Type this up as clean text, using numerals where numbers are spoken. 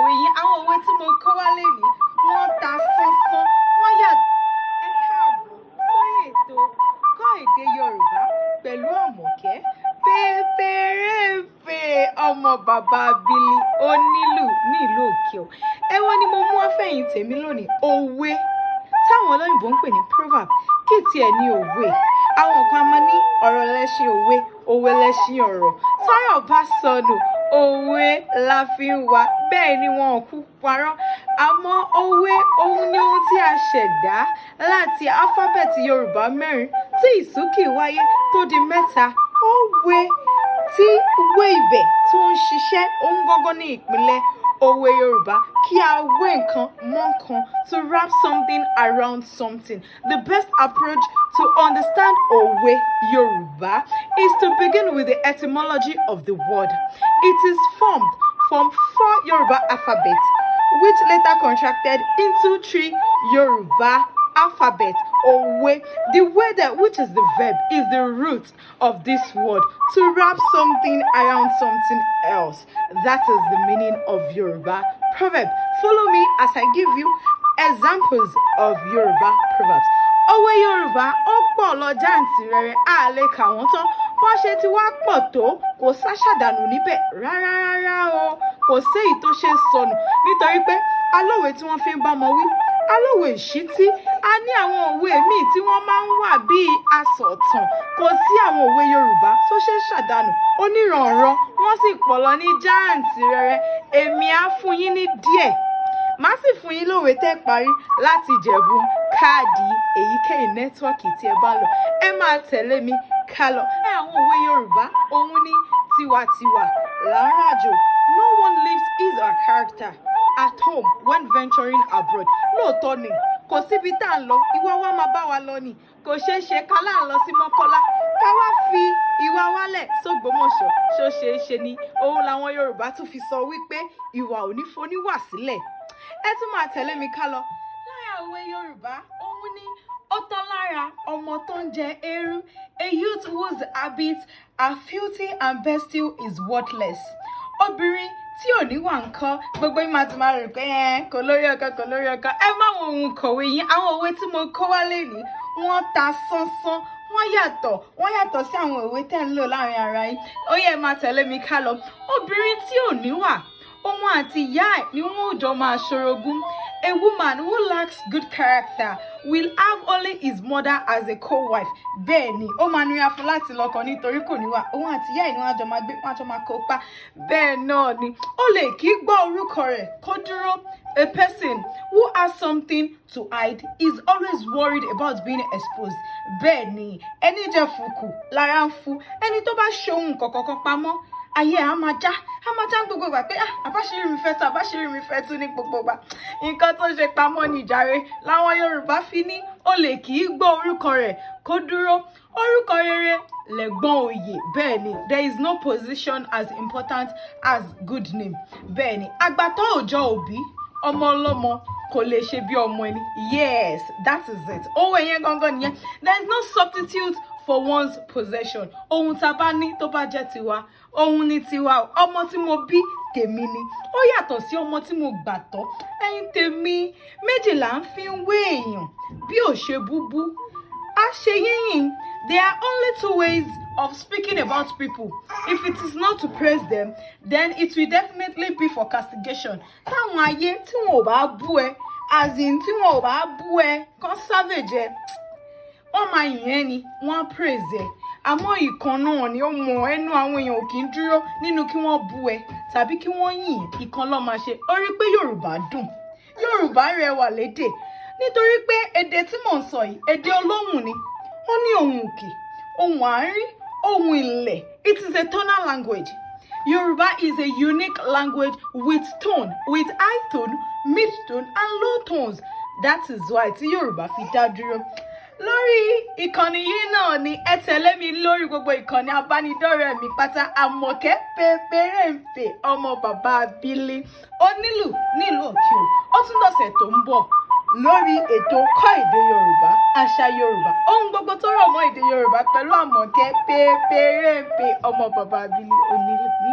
Kọ̀wé yín. Àwọn òwe tí mo kọ́ wá lénìí, wọ́n ta sánsán, wọ́n yàtọ̀. Ẹ káàbọ̀ sórí ètò Kọ́ Èdè Yorùbá pẹ̀lú Àmọ̀kẹ́ Pépérèmpé, ọmọ bàbá Abili onílù nílùú Òkè. Èwo ni mo mú wá fẹ̀yìn tèmi lónìí? Òwe táwọn olóyìnbó ń pè ní proverb. Kí tiẹ̀ ní òwe? Àwọn kan máa ní ọ̀rọ̀ lẹ́ṣin òwe, òwe lẹ́ṣin ọ̀rọ̀. Tọ́rọ̀ bá sọnù, òwe la fi ń wá. Bẹ́ẹ̀ ni, wọn ò kú parọ́. Àmọ́ òwe, òun ni ohun tí a ṣẹ̀dá láti alifábẹ́ẹ̀tì Yorùbá mẹ́rin tí ìsúnkì wáyé tó di mẹ́ta. Òwe tí wé ibẹ̀ tó ń ṣiṣẹ́, òun gangan ní ìpìlẹ̀ òwe Yorùbá. Kí a wé nǹkan mọ́ nǹkan, to wrap something around something. The best approach to understand òwe Yorùbá is to begin with the etymology of the word. It is formed from four Yoruba alphabets, which later contracted into three Yoruba alphabet. Òwe, the word that which is the verb, is the root of this word, to wrap something around something else. That is the meaning of Yoruba proverb. Follow me as I give you examples of Yoruba proverbs. Òwe Yorùbá, ó pọ̀ lọ jàǹtìrẹrẹ, a lè kà wọ́n tán. Bó ṣe ti wá pọ̀ tó, kò sáṣàdànù níbẹ̀ rárá rárá o. Kò séyìí tó ṣe sọnù, nítorí pé alówe tí wọ́n fi ń bọ́mọ wí, alówe ìṣítí, a ní àwọn òwe míì tí wọ́n máa ń wà bíi asọ̀tàn. Kò sí àwọn òwe Yorùbá tó ṣe ṣàdànù onírànran, wọ́n sì pọ̀ lọ ní jàǹtìrẹrẹ. Èmi á fún yín ní díẹ̀, màá sì fún yín lówe tẹ́ parí láti jẹ̀bùn káàdì èyíkéyìí network tí ẹ bá lò. Ẹ máa tẹ̀lé mi ká lọ. Ẹ àwọn òwe Yorùbá, òun ní tiwantiwa là ń ràjò. No one leaves his or her character at home when venturing abroad. Lóòótọ́ ni, kò síbi tá à ń lọ, ìwà wa máa bá wa lọ ni. Kò ṣeé ṣe ká láà lọ sí Mọ́kọ́lá, ká wá fi ìwà wálẹ̀ sÓgbómọ̀ṣọ́. Ṣó ṣeé ṣe ni? Òun làwọn Yorùbá tún fi sọ wípé ìwà ò ní foníwà sílẹ̀. Ẹ tún máa tẹ̀lé mi ká lọ. Lára òwe Yorùbá, òun ni ó tán lára ọmọ tó ń jẹ eérú. A youth whose habits are filthy and bestial is worthless. Obìnrin tí ò níwà ńkọ́? Gbogbo yín máa ti máa rò pé ẹ kò lórí ọkọ, kò lórí ọkọ. Ẹ má wo ohun kọ̀wé yín. Àwọn òwe tí mo kó wá lénìí, wọ́n ta sánsán, wọ́n yàtọ̀, wọ́n yàtọ̀ sí àwọn òwe tẹ́ ń lò láàrin ara yín. Ó yẹ, máa tẹ̀lé mi ká lọ. Obìnrin tí ò níwà, òun àti ìyá ẹ̀ ni wọ́n ò jọ máa ṣorogún. A woman who lacks good character will have only his mother as a co-wife. Bẹ́ẹ̀ ni, ó máa nira fún láti lọ́kọ nítorí kò níwà. Òun àti ìyá ẹ̀ ni wọ́n á jọ máa gbé, wọ́n á jọ máa kópa. Bẹ́ẹ̀ náà ni, olè kì í gbọ́ orúkọ rẹ̀ kó dúró. A person who has something to hide is always worried about being exposed. Bẹ́ẹ̀ ni, ẹni jẹ fùkù lára ń fu. Ẹni tó bá ṣe ohun kọ̀ọ̀kan pamọ́, ayé á máa já, á máa já gbogbo ìgbà pé, "Ah, àbáṣírí mi fẹ́ tú, àbáṣírí mi fẹ́ tú" ní gbogbo ìgbà. Nǹkan tó ṣe pamọ́ ní ìjàre. Láwọn Yorùbá fi ní olè kì í gbọ́ orúkọ rẹ̀ kó dúró. Orúkọ rere lẹ̀gbọ́n oyè. Bẹ́ẹ̀ ni, there is no position as important as good name. Bẹ́ẹ̀ ni, àgbàtọ́ òòjọ́ òbí ọmọ ọlọ́mọ kò lè ṣe bí ọmọ ẹni. Yes, that is it. Òwe yẹn gangan nìyẹn. There is no substitute for one's possession. Ohun tá a bá ní, tó bá jẹ́ tiwa, òun ni tiwa o. Ọmọ tí mo bí, tèmi ni. Ó yàtọ̀ sí ọmọ tí mo gbà tọ́. Ẹ̀yin tèmi, méjì là ń fi ń wé èèyàn: bí ò ṣe búbú, á ṣe yíyìn. There are only two ways of speaking about people. If it is not to praise them, then it will definitely be for castigation. Táwọn ayé tí wọn ò bá bú ẹ, as in tí wọn ò bá bú ẹ kán savage ẹ, wọ́n máa yìn ẹ́ ni, wọ́n á praise ẹ. Àmọ́ ìkan náà ni ó mọ ẹnu àwọn èèyàn ò kì í dúró nínú kí wọ́n bú ẹ tàbí kí wọ́n yìn ẹ́. Ìkan ló máa ṣe. Ó rí pé Yorùbá dùn, Yorùbá rẹwà lédè, nítorí pé èdè tí mò ń sọ yìí, èdè olóhùn ni. Ó ní ohùn òkè, ohùn àárín, ohùn ilẹ̀. It is a tonal language. Yoruba is a unique language with tone, with high tone, mid tone and low tones. That is why tí Yorùbá fi dá dúró. Lórí ìkànnì yìí náà ni ẹ tẹ̀lé mi lórí gbogbo ìkànnì abánidọ́rẹ̀ẹ́ mi pátá, Àmọ̀kẹ́ Pépérèǹpè, ọmọ bàbá Abílí onílù nílùú Òkè O. Ó tún dọ̀sẹ̀ tó ń bọ̀ lórí ètò Kọ́ Èdè Yorùbá, Àṣà Yorùbá, ohun gbogbo tó rọ̀ mọ́ èdè Yorùbá pẹ̀lú Àmọ̀kẹ́ Pépérèǹpè, ọmọ bàbá Abílí onílù nílùú.